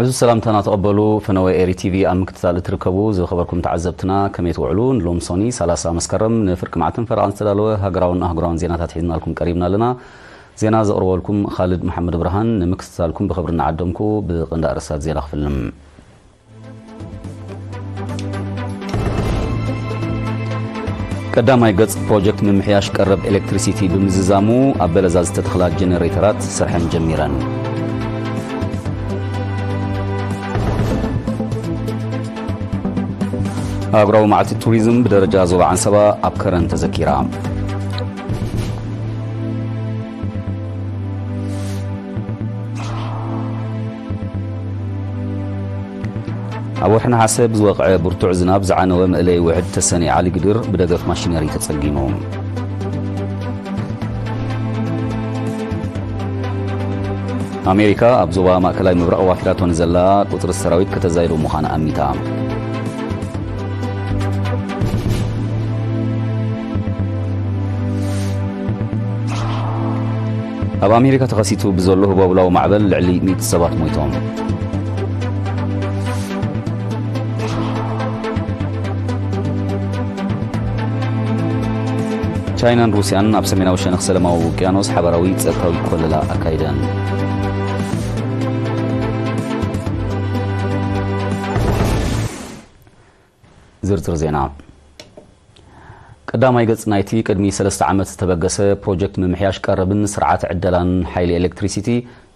እዚ ሰላምታና ተቐበሉ። ፈነወ ኤሪ ቲቪ ኣብ ምክትታል እትርከቡ ዝኸበርኩም ተዓዘብትና ከመይ ትውዕሉ? ንሎም ሶኒ ሰላሳ መስከረም ንፍርቂ መዓልትን ፈረቓን ዝተዳለወ ሃገራውን ኣህጉራውን ዜናታት ሒዝናልኩም ቀሪብና ኣለና። ዜና ዘቕርበልኩም ኻልድ መሓመድ ብርሃን። ንምክትታልኩም ብኽብሪ እናዓደምኩ ብቐንዲ ኣርእስታት ዜና ክፍልም። ቀዳማይ ገጽ ፕሮጀክት ምምሕያሽ ቀረብ ኤሌክትሪሲቲ ብምዝዛሙ ኣብ በለዛ ዝተተኽላ ጀነሬተራት ስርሐን ጀሚረን። ኣህጉራዊ መዓልቲ ቱሪዝም ብደረጃ ዞባ ዓንሰባ ኣብ ከረን ተዘኪራ። ኣብ ወርሒ ነሓሰ ብዝወቕዐ ብርቱዕ ዝናብ ዝዓነወ መእለይ ውሕድ ተሰነይ ዓሊ ግድር ብደገፍ ማሽነሪ ተጸጊሙ። ኣሜሪካ ኣብ ዞባ ማእከላይ ምብራቕ ዋፊራቶ ንዘላ ቁጽሪ ሰራዊት ከተዛይዶ ምዃና ኣሚታ። ኣብ ኣሜሪካ ተኸሲቱ ብዘሎ ህቦብላዊ ማዕበል ልዕሊ ሚእቲ ሰባት ሞይቶም። ቻይናን ሩስያን ኣብ ሰሜናዊ ሸነኽ ሰላማዊ ውቅያኖስ ሓባራዊ ጸጥታዊ ኮለላ ኣካይደን። ዝርዝር ዜና። ቀዳማይ ገጽ ናይቲ ቅድሚ ሰለስተ ዓመት ዝተበገሰ ፕሮጀክት ምምሕያሽ ቀረብን ስርዓት ዕደላን ሓይሊ ኤሌክትሪሲቲ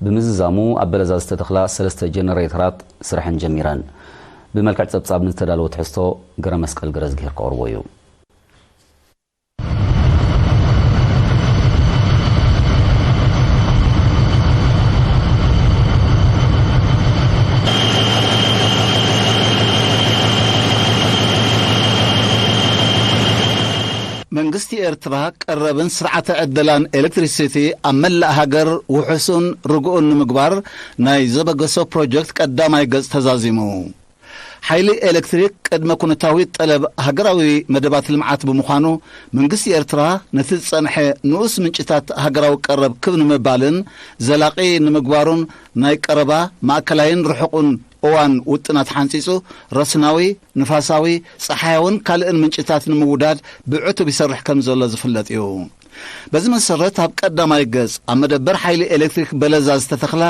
ብምዝዛሙ ኣብ በለዛ ዝተተኽላ ሰለስተ ጀነሬተራት ስርሐን ጀሚረን። ብመልክዕ ጸብጻብ ንዝተዳለወ ትሕዝቶ ገረ መስቀል ገረዝጊሄር ከቕርቦ እዩ። መንግስቲ ኤርትራ ቀረብን ስርዓተ ዕደላን ኤሌክትሪሲቲ ኣብ መላእ ሃገር ውሑስን ርጉእን ንምግባር ናይ ዘበገሶ ፕሮጀክት ቀዳማይ ገጽ ተዛዚሙ። ሓይሊ ኤሌክትሪክ ቅድመ ኩነታዊ ጠለብ ሃገራዊ መደባት ልምዓት ብምዃኑ፣ መንግስቲ ኤርትራ ነቲ ዝጸንሐ ንኡስ ምንጭታት ሃገራዊ ቀረብ ክብ ንምባልን ዘላቒ ንምግባሩን ናይ ቀረባ፣ ማእከላይን ርሑቕን እዋን ውጥናት ሓንጺጹ፣ ረስናዊ፣ ንፋሳዊ፣ ጸሓያውን ካልእን ምንጭታት ንምውዳድ ብዕቱብ ይሰርሕ ከም ዘሎ ዝፍለጥ እዩ። በዚ መሰረት፣ ኣብ ቀዳማይ ገጽ፣ ኣብ መደበር ሓይሊ ኤሌክትሪክ በለዛ ዝተተኽላ፣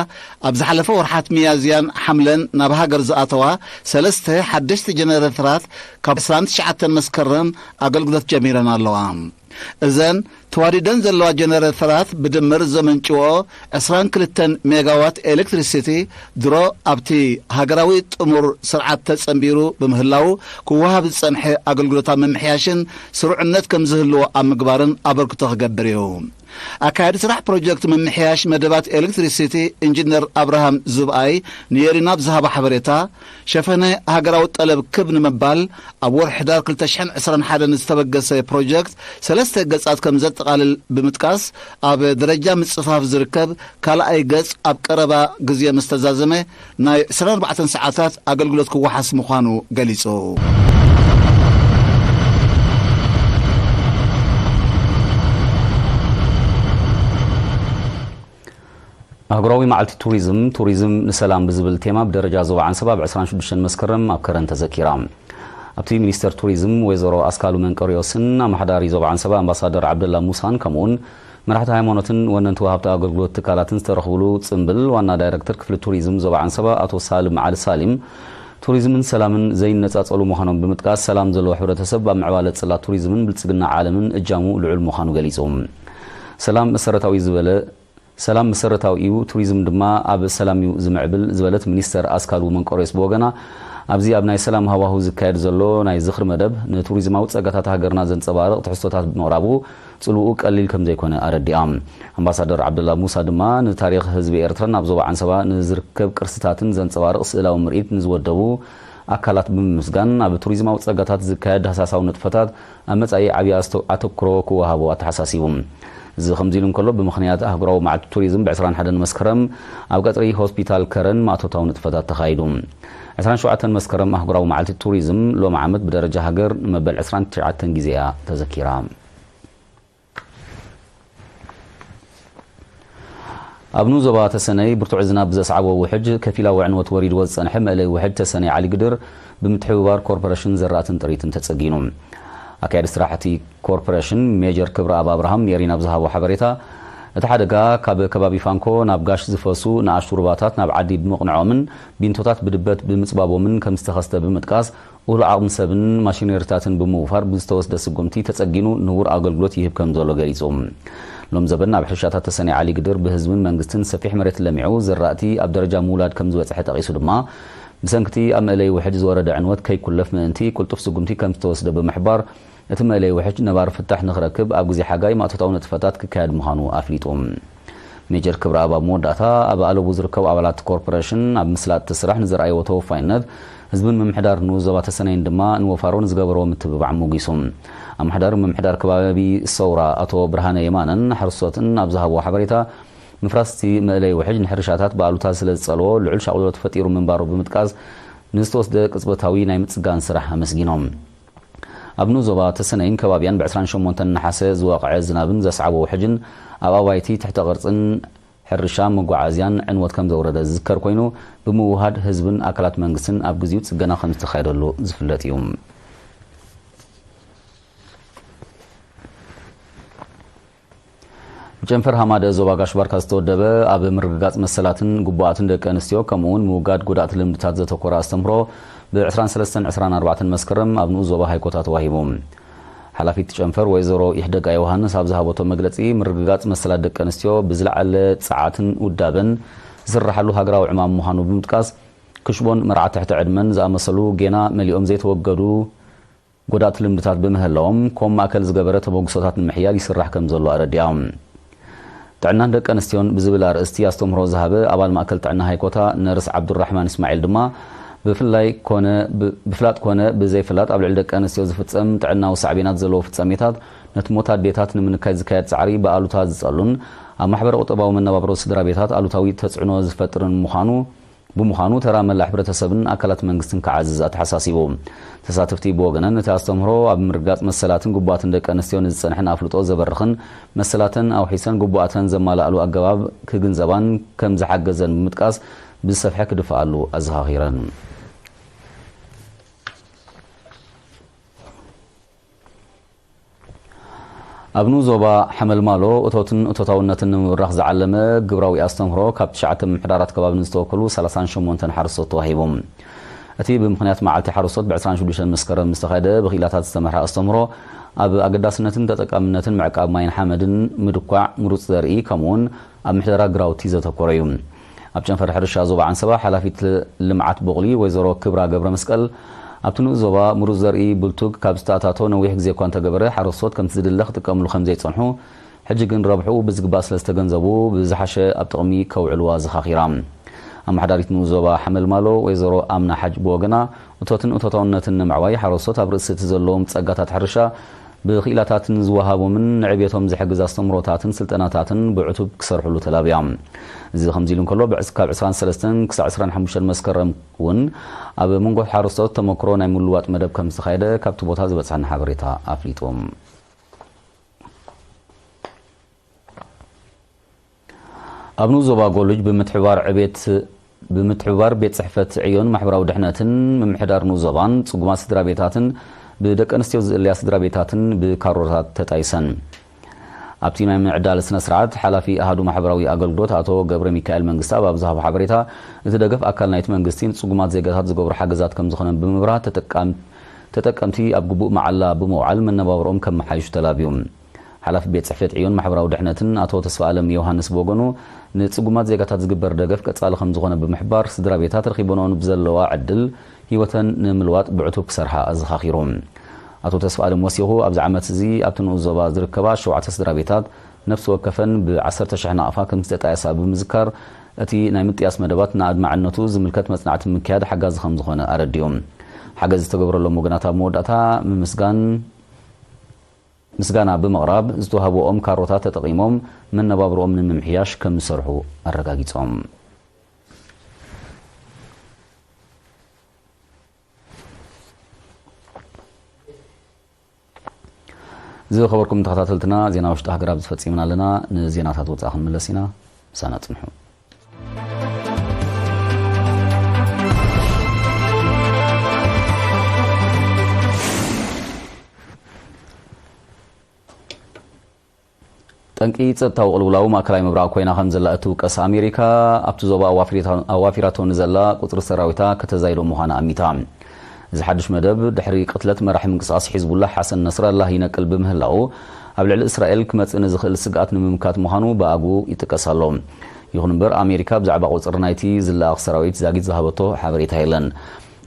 ኣብ ዝሓለፈ ወርሓት ሚያዝያን ሓምለን ናብ ሃገር ዝኣተዋ ሰለስተ ሓደሽቲ ጀነሬተራት፣ ካብ ዕስራን ትሽዓተን መስከረም ኣገልግሎት ጀሚረን ኣለዋ። እዘን ተዋዲደን ዘለዋ ጀነሬተራት፣ ብድምር ዘመንጭዎ ዕስራን ክልተን ሜጋዋት ኤሌክትሪሲቲ፣ ድሮ ኣብቲ ሃገራዊ ጥሙር ስርዓት ተጸንቢሩ ብምህላው፣ ክወሃብ ዝጸንሐ ኣገልግሎታት ምምሕያሽን ስሩዕነት ከም ዝህልዎ ኣብ ምግባርን ኣበርክቶ ክገብር እዩ። ኣካያዲ ስራሕ ፕሮጀክት ምምሕያሽ መደባት ኤሌክትሪሲቲ ኢንጂነር ኣብርሃም ዝብኣይ ንኤሪና ብዝሃቦ ሓበሬታ፣ ሸፈነ ሃገራዊ ጠለብ ክብ ንምባል ኣብ ወርሒ ሕዳር ክልተ ሽሕን ዕስራን ሓደን ዝተበገሰ ፕሮጀክት ሰለስተ ገጻት ከም ዘጠቓልል ብምጥቃስ፣ ኣብ ደረጃ ምጽፋፍ ዝርከብ ካልኣይ ገጽ ኣብ ቀረባ ግዜ ምስ ተዛዘመ ናይ ዕስራን ኣርባዕተን ሰዓታት ኣገልግሎት ክወሓስ ምዃኑ ገሊጹ። ኣህጉራዊ መዓልቲ ቱሪዝም፣ ቱሪዝም ንሰላም ብዝብል ቴማ ብደረጃ ዞባ ዓንሰባ ኣብ ዕስራን ሽዱሽተን መስከረም ኣብ ከረን ተዘኪራ። ኣብቲ ሚኒስተር ቱሪዝም ወይዘሮ ኣስካሉ መንቀሪዮስን ኣመሓዳሪ ዞባ ዓንሰባ ኣምባሳደር ዓብደላ ሙሳን ከምኡውን መራሕቲ ሃይማኖትን ወነንቲ ወሃብቲ ኣገልግሎት ትካላትን ዝተረኽብሉ ጽምብል ዋና ዳይረክተር ክፍሊ ቱሪዝም ዞባ ዓንሰባ ኣቶ ሳልም ዓሊ ሳሊም ቱሪዝምን ሰላምን ዘይነጻጸሉ ምዃኖም ብምጥቃስ ሰላም ዘለዎ ሕብረተሰብ ኣብ ምዕባለ ጽላት ቱሪዝምን ብልጽግና ዓለምን እጃሙ ልዑል ምዃኑ ገሊጹ። ሰላም መሰረታዊ ዝበለ ሰላም መሰረታዊ እዩ፣ ቱሪዝም ድማ ኣብ ሰላም እዩ ዝምዕብል ዝበለት ሚኒስተር ኣስካሉ መንቆሬስ ብወገና፣ ኣብዚ ኣብ ናይ ሰላም ሃዋህው ዝካየድ ዘሎ ናይ ዝኽሪ መደብ ንቱሪዝማዊ ጸጋታት ሃገርና ዘንጸባርቕ ትሕዝቶታት ብምቕራቡ ጽልውኡ ቀሊል ከም ዘይኮነ ኣረዲኣ። ኣምባሳደር ዓብደላ ሙሳ ድማ ንታሪኽ ህዝቢ ኤርትራን ኣብ ዞባ ዓንሰባ ንዝርከብ ቅርስታትን ዘንጸባርቕ ስእላዊ ምርኢት ንዝወደቡ ኣካላት ብምምስጋን፣ ኣብ ቱሪዝማዊ ጸጋታት ዝካየድ ዳህሳሳዊ ንጥፈታት ኣብ መጻኢ ዓብዪ ኣስተ-፣ ኣተኩሮ ክወሃቦ ኣተሓሳሲቡ። እዚ ከምዚ ኢሉ እንከሎ፣ ብምኽንያት ኣህጉራዊ መዓልቲ ቱሪዝም ብ ዕስራን ሓደን መስከረም ኣብ ቀጽሪ ሆስፒታል ከረን ማእቶታዊ ንጥፈታት ተኻይዱ። ዕስራን ሸውዓተን መስከረም ኣህጉራዊ መዓልቲ ቱሪዝም ሎሚ ዓመት ብደረጃ ሃገር ንመበል ዕስራን ትሽዓተን ግዜ እያ ተዘኪራ። ኣብ ንኡስ ዞባ ተሰነይ ብርቱዕ ዝናብ ብዘስዓቦ ውሕጅ ከፊላዊ ዕንወት ወሪድዎ ዝጸንሐ መእለይ ውሕጅ ተሰነይ ዓሊግድር ብምትሕብባር ኮርፖሬሽን ዘራእትን ጥሪትን ተጸጊኑ። ኣካያዲ ስራሕቲ ኮርፖሬሽን ሜጀር ክብረኣብ ኣብርሃም ንኤሪና ብዝሃቦ ሓበሬታ፣ እቲ ሓደጋ ካብ ከባቢ ፋንኮ ናብ ጋሽ ዝፈሱ ንኣሽቱ ሩባታት ናብ ዓዲ ብምቕንዖምን ቢንቶታት ብድበት ብምጽባቦምን ከም ዝተኸስተ ብምጥቃስ፣ እኹል ዓቕሚ ሰብን ማሽነሪታትን ብምውፋር ብዝተወስደ ስጉምቲ ተጸጊኑ ንቡር ኣገልግሎት ይህብ ከም ዘሎ ገሊጹ። ሎም ዘበን ኣብ ሕርሻታት ተሰነይ ዓሊ ግድር ብህዝብን መንግስትን ሰፊሕ መሬት ለሚዑ ዝራእቲ ኣብ ደረጃ ምውላድ ከም ዝበጽሐ ጠቒሱ ድማ፣ ብሰንክቲ ኣብ መእለይ ውሕጅ ዝወረደ ዕንወት ከይኩለፍ ምእንቲ ቅልጡፍ ስጉምቲ ከም ዝተወስደ ብምሕባር፣ እቲ መእለይ ውሕጅ ነባሪ ፍታሕ ንኽረክብ ኣብ ግዜ ሓጋይ ማእቶታዊ ንጥፈታት ክካየድ ምዃኑ ኣፍሊጡ። ሜጀር ክብረኣብ ኣብ መወዳእታ፣ ኣብ ኣለቡ ዝርከቡ ኣባላት ኮርፖሬሽን ኣብ ምስላጥ እቲ ስራሕ ንዘርኣይዎ ተወፋይነት፣ ህዝብን ምምሕዳር ንኡስ ዞባ ተሰነይን ድማ ንወፋሮ ንዝገበርዎ ምትብባዕ ሞጊሱ። ኣመሓዳሪ ምምሕዳር ከባቢ ሰውራ ኣቶ ብርሃነ የማነን ሓረስቶትን ኣብ ዝሃብዎ ሓበሬታ፣ ምፍራስ እቲ መእለይ ውሕጅ ንሕርሻታት ብኣሉታ ስለ ዝጸልዎ ልዑል ሻቕሎት ፈጢሩ ምንባሩ ብምጥቃስ፣ ንዝተወስደ ቅጽበታዊ ናይ ምጽጋን ስራሕ ኣመስጊኖም። ኣብ ንኡስ ዞባ ተሰነይን ከባቢያን ብ ዕስራን ሸሞንተን ነሓሰ ዝወቕዐ ዝናብን ዘስዓቦ ውሕጅን ኣብ ኣባይቲ፣ ትሕተ ቅርጽን ሕርሻ መጓዓዝያን ዕንወት ከም ዘውረደ ዝዝከር ኮይኑ፣ ብምውህሃድ ህዝብን ኣካላት መንግስትን ኣብ ግዜኡ ጽገና ከም ዝተኻየደሉ ዝፍለጥ እዩ። ብጨንፈር ሃማደ ዞባ ጋሽ ባርካ ዝተወደበ ኣብ ምርግጋጽ መሰላትን ግቡኣትን ደቂ ኣንስትዮ ከምኡ እውን ምውጋድ ጎዳእቲ ልምድታት ዘተኮረ ኣስተምህሮ ብ ዕስራን ሰለስተን ዕስራን ኣርባዕተን መስከረም ኣብ ንኡስ ዞባ ሃይኮታ ተዋሂቡ። ሓላፊት ጨንፈር ወይዘሮ ይሕደጋ ዮሃንስ ኣብ ዝሃበቶ መግለጺ፣ ምርግጋጽ መሰላት ደቂ ኣንስትዮ ብዝለዓለ ጸዓትን ውዳበን ዝስራሓሉ ሃገራዊ ዕማም ምዃኑ ብምጥቃስ፣ ክሽቦን መርዓ ትሕቲ ዕድመን ዝኣመሰሉ ጌና መሊኦም ዘይተወገዱ ጎዳእቲ ልምድታት ብምህላዎም፣ ኮም ማእከል ዝገበረ ተበግሶታት ንምሕያል ይስራሕ ከም ዘሎ ኣረዲኣ። ጥዕናን ደቂ ኣንስትዮን ብዝብል ኣርእስቲ ኣስተምህሮ ዝሃበ ኣባል ማእከል ጥዕና ሃይኮታ ነርስ ዓብዱራሕማን እስማዒል ድማ፣ ብፍላይ ኮነ ብ-፣ ብፍላጥ ኮነ ብዘይፍላጥ ኣብ ልዕሊ ደቂ ኣንስትዮ ዝፍጸም ጥዕናዊ ሳዕቤናት ዘለዎ ፍጻሜታት ነቲ ሞት ኣዴታት ንምንካይ ዝካየድ ጻዕሪ ብኣሉታ ዝጸሉን ኣብ ማሕበረ ቁጠባዊ መነባብሮ ስድራ ቤታት ኣሉታዊ ተጽዕኖ ዝፈጥርን ምዃኑ፣ ብምዃኑ ተራ መላእ ሕብረተሰብን ኣካላት መንግስትን ክዓዝዝ ኣተሓሳሲቡ። ተሳተፍቲ ብወገነን፣ እቲ ኣስተምህሮ ኣብ ምርግጋጽ መሰላትን ግቡኣትን ደቂ ኣንስትዮ ንዝጸንሐን ኣፍልጦ ዘበርኽን፣ መሰላተን ኣውሒሰን ግቡኣተን ዘማልኣሉ ኣገባብ ክግንዘባን ከም ዝሓገዘን ብምጥቃስ፣ ብዝሰፍሐ ክድፍኣሉ ኣዘኻኺረን። ኣብ ንኡስ ዞባ ሓመልማሎ እቶትን እቶታውነትን ንምብራኽ ዝዓለመ ግብራዊ ኣስተምህሮ ካብ ትሽዓተ ምምሕዳራት ከባቢ ንዝተወከሉ ሰላሳን ሸሞንተን ሓረስቶት ተዋሂቡ። እቲ ብምኽንያት መዓልቲ ሓረስቶት ብ ዕስራን ሽዱሽተን መስከረም ዝተኻየደ ብክኢላታት ዝተመርሐ ኣስተምህሮ፣ ኣብ ኣገዳስነትን ተጠቃምነትን ምዕቃብ ማይን ሓመድን፣ ምድኳዕ፣ ምሩፅ ዘርኢ፣ ከምኡውን ኣብ ምሕደራ ግራውቲ ዘተኮረ እዩ። ኣብ ጨንፈር ሕርሻ ዞባ ዓንሰባ ሓላፊት ልምዓት ቡቕሊ ወይዘሮ ክብራ ገብረ መስቀል፣ ኣብቲ ንኡስ ዞባ ምሩፅ ዘርኢ ብልቱግ ካብ ዝተኣታቶ ነዊሕ ግዜ እኳ እንተገበረ፣ ሓረስቶት ከምቲ ዝድለ ክጥቀምሉ ከም ዘይጸንሑ፣ ሕጂ ግን ረብሕኡ ብዝግባእ ስለ ዝተገንዘቡ፣ ብዝሓሸ ኣብ ጥቕሚ ከውዕልዋ ኣዘኻኺራ። ኣመሓዳሪት ንኡስ ዞባ ሓመልማሎ ወይዘሮ ኣምና ሓጅ ብወገና፣ እቶትን እቶታውነትን ንምዕባይ ሓረስቶት ኣብ ርእሲ እቲ ዘለዎም ጸጋታት ሕርሻ ብኽኢላታትን ዝወሃቦምን ንዕቤቶም ዝሕግዝ ኣስተምህሮታትን ስልጠናታትን ብዕቱብ ክሰርሕሉ ተላብያ። እዚ ከምዚ ኢሉ እንከሎ፣ ብዕስ-፣ ካብ ዕስራን ሰለስተን ክሳዕ ዕስራን ሓሙሽተን መስከረም እውን ኣብ መንጎ ሓረስቶት ተመክሮ ናይ ምልዋጥ መደብ ከም ዝተኻየደ ካብቲ ቦታ ዝበጽሐና ሓበሬታ ኣፍሊጡ። ኣብ ንኡስ ዞባ ጎሉጅ ብምትሕብባር ዕቤት፣ ብምትሕብባር ቤት ጽሕፈት ዕዮን ማሕበራዊ ድሕነትን ምምሕዳር ንኡስ ዞባን ጽጉማት ስድራ ቤታትን ብደቂ ኣንስትዮ ዝእለያ ስድራ ቤታትን ብካሮታት ተጣይሰን። ኣብቲ ናይ ምዕዳል ስነ ስርዓት፣ ሓላፊ ኣሃዱ ማሕበራዊ ኣገልግሎት ኣቶ ገብረ ሚካኤል መንግስተኣብ ኣብ ዝሃቦ ሓበሬታ፣ እቲ ደገፍ ኣካል ናይቲ መንግስቲ ንጽጉማት ዜጋታት ዝገብሮ ሓገዛት ከም ዝኾነ ብምብራህ፣ ተጠቃም-፣ ተጠቀምቲ ኣብ ግቡእ መዓላ ብምውዓል መነባብሮኦም ከመሓይሹ ተላብዩ። ሓላፊ ቤት ጽሕፈት ዕዮን ማሕበራዊ ድሕነትን ኣቶ ተስፋኣለም ዮሃንስ ብወገኑ፣ ንጽጉማት ዜጋታት ዝግበር ደገፍ ቀጻሊ ከም ዝኾነ ብምሕባር፣ ስድራ ቤታት ረኺበንኦ ብዘለዋ ዕድል ህይወተን ንምልዋጥ ብዕቱብ ክሰርሓ ኣዘኻኺሩ። ኣቶ ተስፋኣለም ወሲኹ፣ ኣብዚ ዓመት እዚ ኣብቲ ንኡስ ዞባ ዝርከባ ሸውዓተ ስድራ ቤታት ነፍሲ ወከፈን ብዓሰርተ ሽሕ ናቕፋ ከም ዝተጣየሳ ብምዝካር፣ እቲ ናይ ምጥያስ መደባት ንኣድማዕነቱ ዝምልከት መጽናዕቲ ምክያድ ሓጋዚ ከም ዝኾነ ኣረዲኡ። ሓገዝ ዝተገብረሎም ወገናት ኣብ መወዳእታ ምምስጋን ምስጋና ብምቕራብ፣ ዝተዋህቦኦም ካሮታት ተጠቒሞም መነባብሮኦም ንምምሕያሽ ከም ዝሰርሑ ኣረጋጊጾም። ዝኸበርኩም ተኸታተልትና፣ ዜና ውሽጢ ሃገር ኣብዚ ፈጺምና ኣለና። ንዜናታት ወጻኢ ክንምለስ ኢና። ሳና ጽንሑ። ጠንቂ ጸጥታዊ ቅልውላው ማእከላይ ምብራቕ ኮይና ከም ዘላ እትውቀስ ኣሜሪካ፣ ኣብቲ ዞባ ኣዋፊሪታ-፣ ኣዋፊራቶ ንዘላ ቁጽሪ ሰራዊታ ከተዛይዶ ምዃና ኣሚታ። እዚ ሓድሽ መደብ፣ ድሕሪ ቅትለት መራሒ ምንቅስቓስ ሒዝቡላህ ሓሰን ነስራላህ ይነቅል ብምህላው፣ ኣብ ልዕሊ እስራኤል ክመጽእ ንዝኽእል ስግኣት ንምምካት ምዃኑ ብኣግኡ ይጥቀስ ኣሎ። ይኹን እምበር፣ ኣሜሪካ ብዛዕባ ቁጽሪ ናይቲ ዝለኣኽ ሰራዊት ዛጊት ዝሃበቶ ሓበሬታ የለን።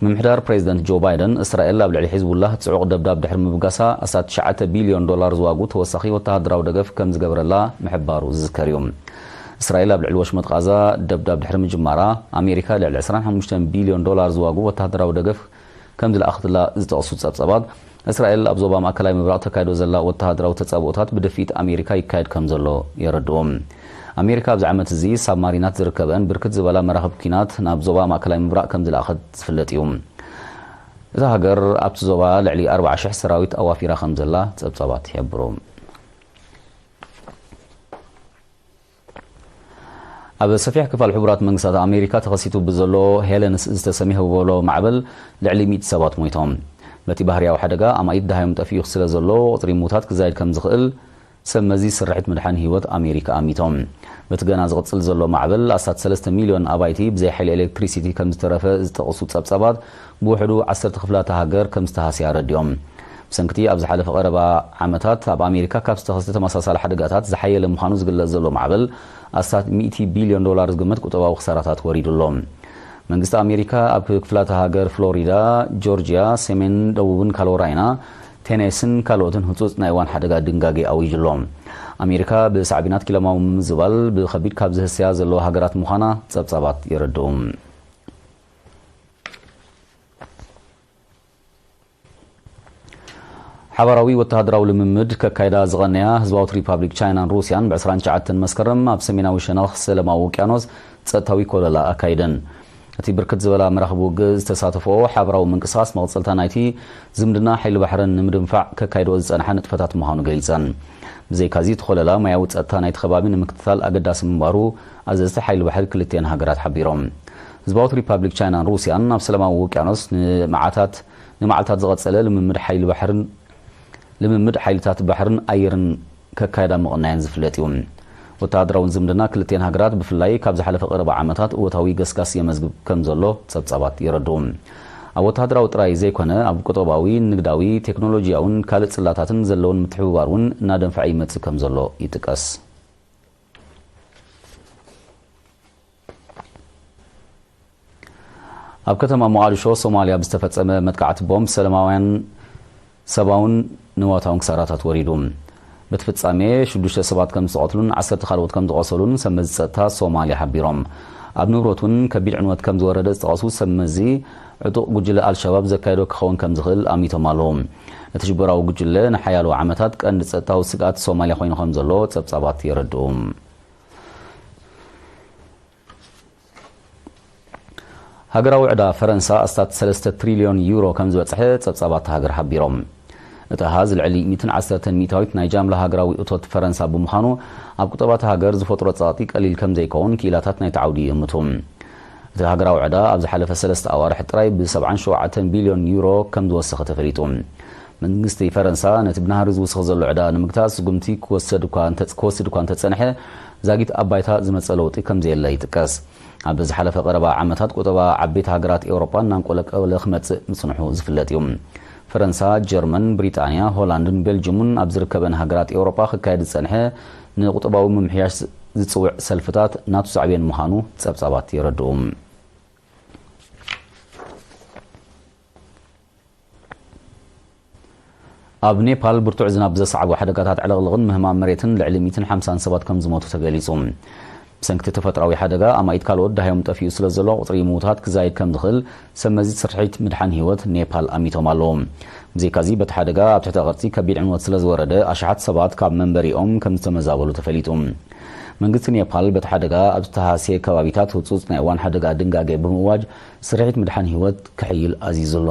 ምምሕዳር ፕሬዚደንት ጆ ባይደን፣ እስራኤል ኣብ ልዕሊ ሒዝቡላህ ጽዑቕ ደብዳብ ድሕሪ ምብጋሳ፣ ኣስታት ትሽዓተ ቢልዮን ዶላር ዝዋግኡ ተወሳኺ ወተሃደራዊ ደገፍ ከም ዝገበረላ ምሕባሩ ዝዝከር እዩ። እስራኤል ኣብ ልዕሊ ወሽመጥ ቓዛ ደብዳብ ድሕሪ ምጅማራ፣ ኣሜሪካ ልዕሊ ዕስራን ሓሙሽተን ቢልዮን ዶላር ዝዋግኡ ወተሃደራዊ ደገፍ ከም ዝለኣኸትላ ዝጠቕሱ ጸብጸባት፣ እስራኤል ኣብ ዞባ ማእከላይ ምብራቕ ተካይዶ ዘላ ወተሃደራዊ ተጻብኦታት ብድፍኢት ኣሜሪካ ይካየድ ከም ዘሎ የረድኡ። ኣሜሪካ ኣብዚ ዓመት እዚ ሳብማሪናት ዝርከበን ብርክት ዝበላ መራኽብ ኲናት ናብ ዞባ ማእከላይ ምብራቕ ከም ዝለኣኸት ዝፍለጥ እዩ። እታ ሃገር ኣብቲ ዞባ ልዕሊ ኣርባዓ ሽሕ ሰራዊት ኣዋፊራ ከም ዘላ ጸብጻባት ይሕብሩ። ኣብ ሰፊሕ ክፋል ሕቡራት መንግስታት ኣሜሪካ ተኸሲቱ ብዘሎ ሄለንስ ዝተሰምየ ህቦሎ ማዕበል ልዕሊ ሚእቲ ሰባት ሞይቶም። በቲ ባህርያዊ ሓደጋ ኣማኢት ደሃዮም ጠፊኡ ስለ ዘሎ፣ ቁጽሪ ምዉታት ክዛይድ ከም ዝኽእል ሰብ መዚ ስርሒት ምድሓን ህይወት ኣሜሪካ ኣሚቶም። በቲ ገና ዝቕጽል ዘሎ ማዕበል፣ ኣስታት ሰለስተ ሚልዮን ኣባይቲ ብዘይ ሓይሊ ኤሌክትሪሲቲ ከም ዝተረፈ ዝጠቕሱ ጸብጻባት፣ ብውሕዱ ዓሰርተ ክፍላተ ሃገር ከም ዝተሃስያ ኣረዲኦም። ብሰንክቲ ኣብ ዝሓለፈ ቀረባ ዓመታት ኣብ ኣሜሪካ ካብ ዝተኸስተ ተመሳሳሊ ሓደጋታት ዝሓየለ ምዃኑ ዝግለጽ ዘሎ ማዕበል፣ ኣስታት ሚእቲ ቢልዮን ዶላር ዝግመት ቁጠባዊ ክሳራታት ወሪዱ ኣሎ። መንግስቲ ኣሜሪካ ኣብ ክፍላተ ሃገር ፍሎሪዳ፣ ጆርጅያ፣ ሰሜን ደቡብን ካሮላይና፣ ቴነሲን ካልኦትን ህጹጽ ናይ እዋን ሓደጋ ድንጋጌ ኣዊጁ ኣሎ። ኣሜሪካ ብሳዕቤናት ኪለማዊ ምምዝባል ብኸቢድ ካብ ዝህስያ ዘለዋ ሃገራት ምዃና ጸብጻባት የረድኡ። ሓባራዊ ወተሃደራዊ ልምምድ ከካይዳ ዝቐነያ ህዝባዊት ሪፓብሊክ ቻይናን ሩስያን ብ ዕስራን ትሽዓተን መስከረም ኣብ ሰሜናዊ ሸነኽ ሰላማዊ ውቅያኖስ ጸጥታዊ ኮለላ ኣካይደን። እቲ ብርክት ዝበላ መራኽብ ውግእ ዝተሳተፈኦ ሓባራዊ ምንቅስቓስ፣ መቕጸልታ ናይቲ ዝምድና ሓይሊ ባሕርን ንምድንፋዕ ከካይደኦ ዝጸንሓ ንጥፈታት ምዃኑ ገሊጸን። ብዘይካዚ፣ እቲ ኮለላ ማያዊ ጸጥታ ናይቲ ከባቢ ንምክትታል ኣገዳሲ ምንባሩ ኣዘዝቲ ሓይሊ ባሕሪ ክልቲአን ሃገራት ሓቢሮም። ህዝባዊት ሪፓብሊክ ቻይናን ሩስያን ኣብ ሰላማዊ ውቅያኖስ ንመዓታት-፣ ንመዓልታት ዝቐጸለ ልምምድ ሓይሊ ባሕርን ልምምድ ሓይልታት ባሕርን ኣየርን ከካየዳ ምቕናየን ዝፍለጥ እዩ። ወተሃደራውን ዝምድና ክልቲአን ሃገራት፣ ብፍላይ ካብ ዝሓለፈ ቀረባ ዓመታት፣ እወታዊ ገስጋስ የመዝግብ ከም ዘሎ ጸብጻባት የረድኡ። ኣብ ወተሃደራዊ ጥራይ ዘይኮነ፣ ኣብ ቁጠባዊ፣ ንግዳዊ፣ ቴክኖሎጂያውን ካልእ ጽላታትን ዘለውን ምትሕብባር እውን እናደንፈዐ ይመጽእ ከም ዘሎ ይጥቀስ። ኣብ ከተማ ሞቓዲሾ ሶማልያ ብዝተፈጸመ መጥቃዕቲ ቦምብ ሰላማውያን ሰብኣውን ንዋታውን ክሳራታት ወሪዱ። በቲ ፍጻሜ ሽዱሽተ ሰባት ከም ዝተቐትሉን ዓሰርተ ካልኦት ከም ዝቖሰሉን ሰብ መዚ ጸጥታ ሶማልያ ሓቢሮም። ኣብ ንብረት እውን ከቢድ ዕንወት ከም ዝወረደ ዝጠቐሱ ሰብ መዚ፣ ዕጡቕ ጉጅለ ኣልሸባብ ዘካየዶ ክኸውን ከም ዝኽእል ኣሚቶም ኣለዉ። እቲ ሽበራዊ ጉጅለ ንሓያሎ ዓመታት ቀንዲ ጸጥታዊ ስግኣት ሶማልያ ኮይኑ ከም ዘሎ ጸብጻባት የረድኡ። ሃገራዊ ዕዳ ፈረንሳ ኣስታት ሰለስተ ትሪልዮን ዩሮ ከም ዝበጽሐ ጸብጻባት እታ ሃገር ሓቢሮም። እቲ ኣሃዝ ልዕሊ ሚእትን ዓሰርተን ሚእታዊት ናይ ጃምላ ሃገራዊ እቶት ፈረንሳ ብምዃኑ፣ ኣብ ቁጠባ እታ ሃገር ዝፈጥሮ ጸቕጢ ቀሊል ከም ዘይከውን ክኢላታት ናይቲ ዓውዲ ይእምቱ። እቲ ሃገራዊ ዕዳ ኣብ ዝሓለፈ ሰለስተ ኣዋርሕ ጥራይ ብ ሰብዓን ሸውዓተን ቢልዮን ዩሮ ከም ዝወሰኸ ተፈሊጡ። መንግስቲ ፈረንሳ ነቲ ብናህሪ ዝውስኽ ዘሎ ዕዳ ንምግታእ ስጉምቲ ክወሰድ እኳ እንተ-፣ ክወስድ እኳ እንተጸንሐ፣ ዛጊት ኣብ ባይታ ዝመጸ ለውጢ ከም ዘየለ ይጥቀስ። ኣብ ዝሓለፈ ቀረባ ዓመታት ቁጠባ ዓበይቲ ሃገራት ኤውሮጳ እናንቆለቀለ ክመጽእ ምጽንሑ ዝፍለጥ እዩ። ፈረንሳ፣ ጀርመን፣ ብሪጣንያ፣ ሆላንድን ቤልጅሙን ኣብ ዝርከበን ሃገራት ኤውሮጳ ክካየድ ዝጸንሐ ንቁጠባዊ ምምሕያሽ ዝጽውዕ ሰልፍታት ናቱ ሳዕቤን ምዃኑ ጸብጻባት የረድኡ። ኣብ ኔፓል ብርቱዕ ዝናብ ዘስዓቦ ሓደጋታት ዕልቕልቕን ምህማም መሬትን ልዕሊ ሚእትን ሓምሳን ሰባት ከም ዝሞቱ ተገሊጹ። ብሰንኪ ተፈጥራዊ ሓደጋ ኣማኢት ካልኦት ደሃዮም ጠፊኡ ስለ ዘሎ፣ ቁጽሪ ምዉታት ክዛይድ ከም ዝኽእል ሰብ መዚ ስርሒት ምድሓን ህይወት ኔፓል ኣሚቶም ኣለዉ። ብዘይካዚ፣ በቲ ሓደጋ ኣብ ትሕተ ቅርጺ ከቢድ ዕንወት ስለ ዝወረደ፣ ኣሽሓት ሰባት ካብ መንበሪኦም ከም ዝተመዛበሉ ተፈሊጡ። መንግስቲ ኔፓል በቲ ሓደጋ ኣብ ዝተሃስየ ከባቢታት ህጹጽ ናይ እዋን ሓደጋ ድንጋጌ ብምእዋጅ፣ ስርሒት ምድሓን ህይወት ክሕይል ኣዚዙ ኣሎ።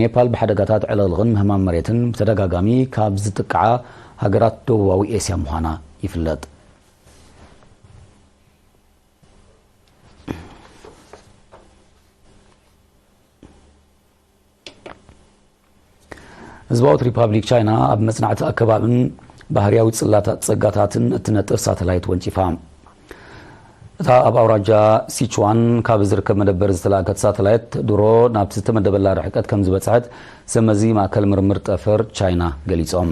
ኔፓል ብሓደጋታት ዕልቕልቕን ምህማም መሬትን ብተደጋጋሚ ካብ ዝጥቅዓ ሃገራት ደቡባዊ ኤስያ ምዃና ይፍለጥ። ህዝባዊት ሪፓብሊክ ቻይና ኣብ መጽናዕቲ ኣከባብን ባህርያዊ ጽላታት ጸጋታትን እትነጥፍ ሳተላይት ወንጪፋ። እታ ኣብ ኣውራጃ ሲችዋን ካብ ዝርከብ መደበር ዝተላእከት ሳተላይት ድሮ ናብቲ ዝተመደበላ ርሕቀት ከም ዝበጽሐት ሰመዚ ማእከል ምርምር ጠፈር ቻይና ገሊጾም።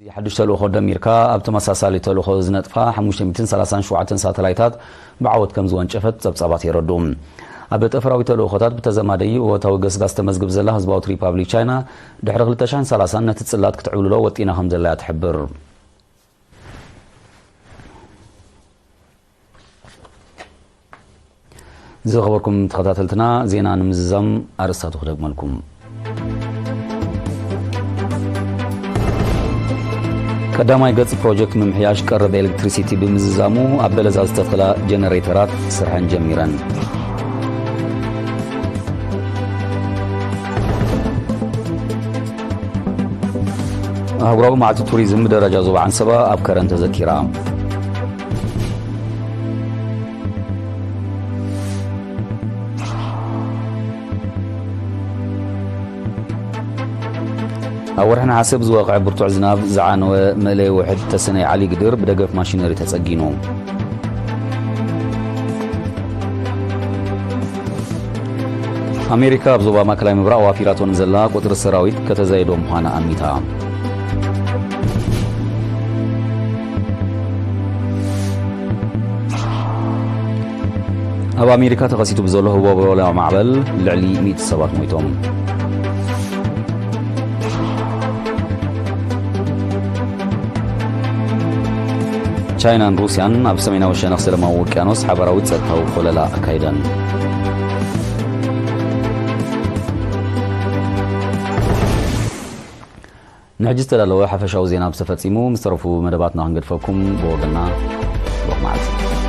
እዚ ሓድሽ ተልእኾ ደሚርካ ኣብ ተመሳሳሊ ተልእኾ ዝነጥፋ ሓሙሽተ ሚእትን ሰላሳን ሸውዓተን ሳተላይታት ብዓወት ከም ዝወንጨፈት ጸብጻባት የረድኡ። ኣብ ጠፈራዊ ተልእኾታት ብተዘማደይ እወታዊ ገስጋስ ተመዝግብ ዘላ ህዝባዊት ሪፓብሊክ ቻይና ድሕሪ ክልተ ሽሕን ሰላሳን ነቲ ጽላት ክትዕብልሎ ወጢና ከም ዘላ እያ ትሕብር። ዝኸበርኩም ተኸታተልትና፣ ዜና ንምዝዛም ኣርእስታቱ ክደግመልኩም። ቀዳማይ ገጽ ፕሮጀክት ምምሕያሽ ቀረብ ኤሌክትሪሲቲ ብምዝዛሙ ኣብ በለዛ ዝተኽላ ጀነሬተራት ስርሐን ጀሚረን። ኣህጉራዊ መዓልቲ ቱሪዝም ብደረጃ ዞባ ዓንሰባ ኣብ ከረን ተዘኪራ። ኣብ ወርሒ ነሓሰ ብዝወቕዐ ብርቱዕ ዝናብ ዝዓነወ መእለዪ ውሕድ ተሰነይ ዓሊ ግድር ብደገፍ ማሽነሪ ተጸጊኑ። ኣሜሪካ ኣብ ዞባ ማእከላይ ምብራቕ ዋፊራቶ ንዘላ ቁጽሪ ሰራዊት ከተዛይዶ ምዃና ኣሚታ። ኣብ ኣሜሪካ ተኸሲቱ ብዘሎ ህቦቦላ ማዕበል ልዕሊ ሚእቲ ሰባት ሞይቶም። ቻይናን ሩስያን ኣብ ሰሜናዊ ሸነኽ ሰላማዊ ውቅያኖስ ሓባራዊ ጸጥታዊ ኮለላ ኣካይደን። ንሕጂ ዝተዳለወ ሓፈሻዊ ዜና ምስ ተፈጺሙ፣ ምስ ተረፉ መደባትና ክንገድፈኩም ብወገንና ጽቡቕ መዓልቲ።